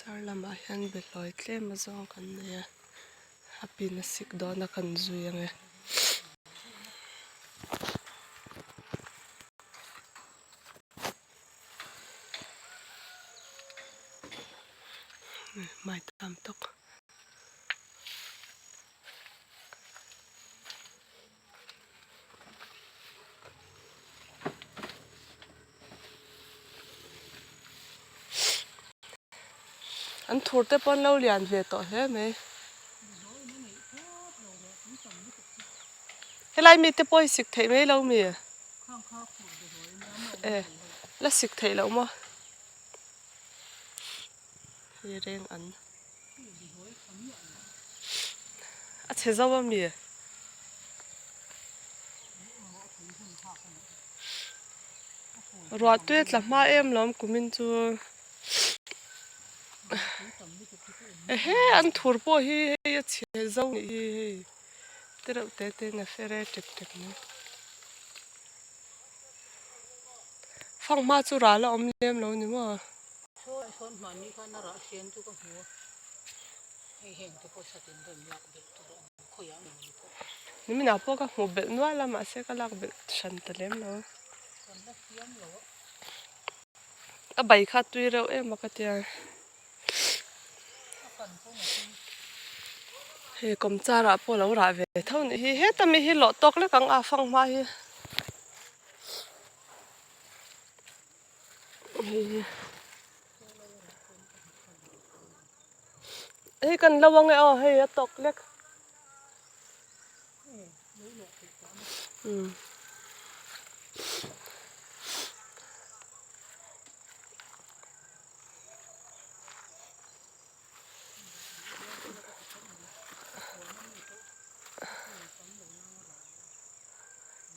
Kawmchar lamah hian behlawi tlem a zawng kan nei a a pin a sik dawn a kan zui ang e. Maitam tawk. An thur te pawh an lo lian ve tawh hle mai. Helai mite pawh hi sik theih mai lo mi? E la sik theih loh maw? Hei reng an a chhe zo a mi? Ruah tui a tla hma em lawm kumin chu ehe an thur pawh hi hei a chhe zo nih hi hei te reuh te te in a fer e tep tep mai. Fanghma chu ral a awm lem lo ni maw? Saw sawn hmanni khan a rah siam chu ka hmu a, hei heng te pawh satin rawn lak belh tur a awm khawiah nge ni pawh. Niminah pawh ka hmuh belh nual a mahse ka lak belh hran ta lem lo. Kan la siam lo a. A bai kha tui reuh em a ka tia. A kan pawh na tui. Hei kawmchar ah pawh lo rah ve tho nih hi heta mi hi lawh tawk lek ang a fanghma hi. Hei kan lo ang e aw hei a tawk lek.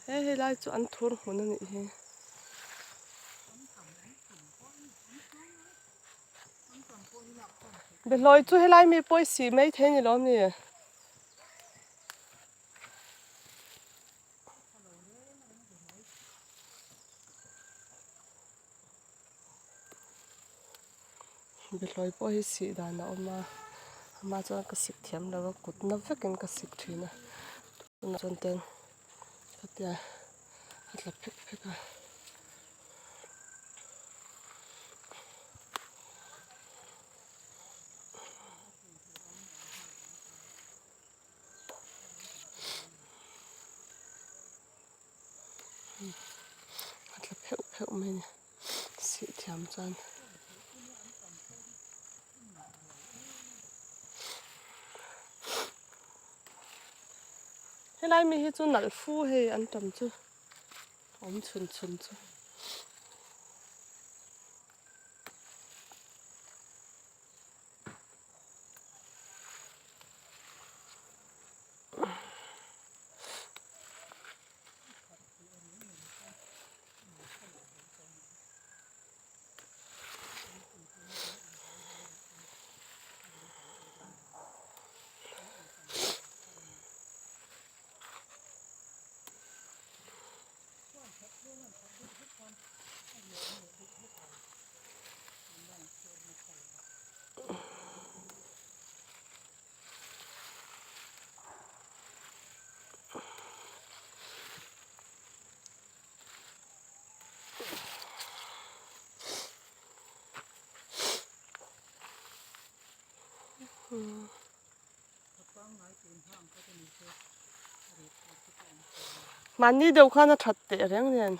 He helai chu an thur hmun a nih hi. Behlawi chu helai mi pawh i sih mai thei ni lawm ni? Behlawi pawh hi sih dan a awm a, amah chuan ka sik thiam lo a, kut na vekin ka sik thin a, tunah chuan ten khatia a tla phek phek a. A tla pheuh pheuh mai a ni sih thiam chuan. Helai mi hi chu nalh fu hei an tam chu awm chhun chhun chu. Mahni deuh khan a that teh reng nen.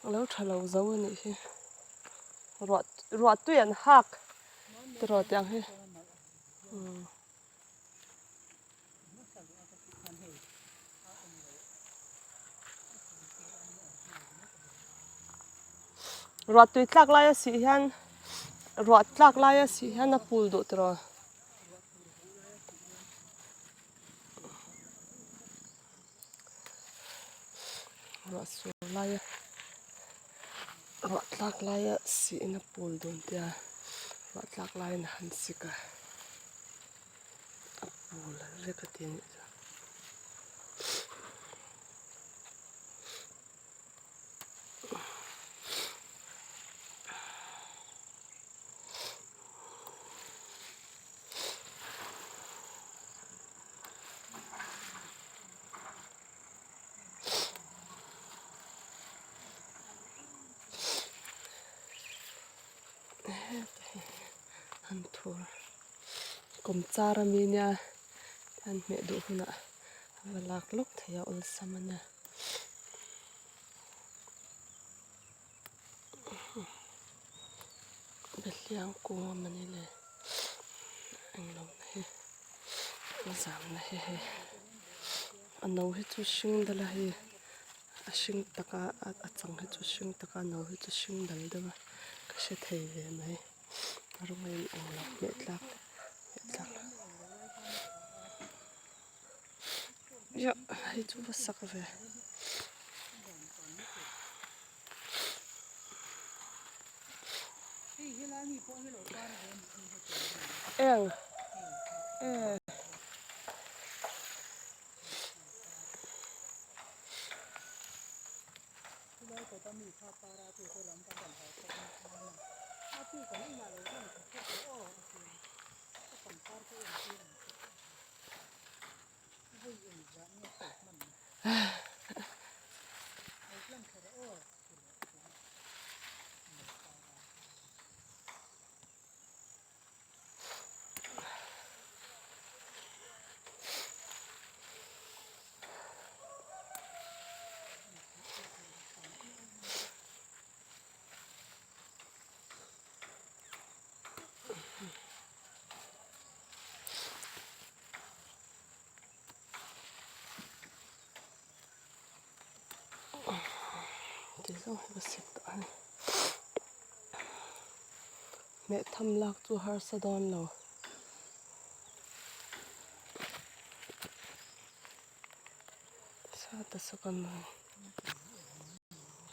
A lo tha lo zo a nih hi. Ruah ruah tui an hak tiraw tiang hi. Ruah tui tlak laia sih hian ruah tlak laia sih hian a pul duh tiraw. Ruah sur laia ruah tlak laia sih in a pul dun tia ruah tlak laiin a han sik a a pul vek a ti anih chu. Heta hi an thur kawm char ami nia an hmeh duh hunah a va lak lawk thei a awlsam a nia. Behliang kung a mawni le englo na hi a zam na hi hei a no hi chu hring dal a hei a hring taka a chang hi chu hring taka a no hi chu hring dal deuh a ka hre thei ve mai a rawng a in ang lo hmeh tlak hmeh tlak Iah hei chu va sak ve. Eng e. Ti zawng hi ka sik tawh a ni hmeh tham lak chu harsa dawn lo. Sata saw kan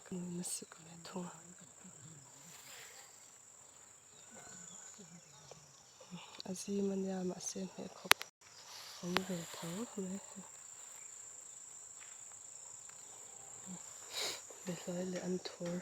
kan sik ve thung a. A zim a nia mahse hmeh khawp awm ve tho mai behlawi leh an thur.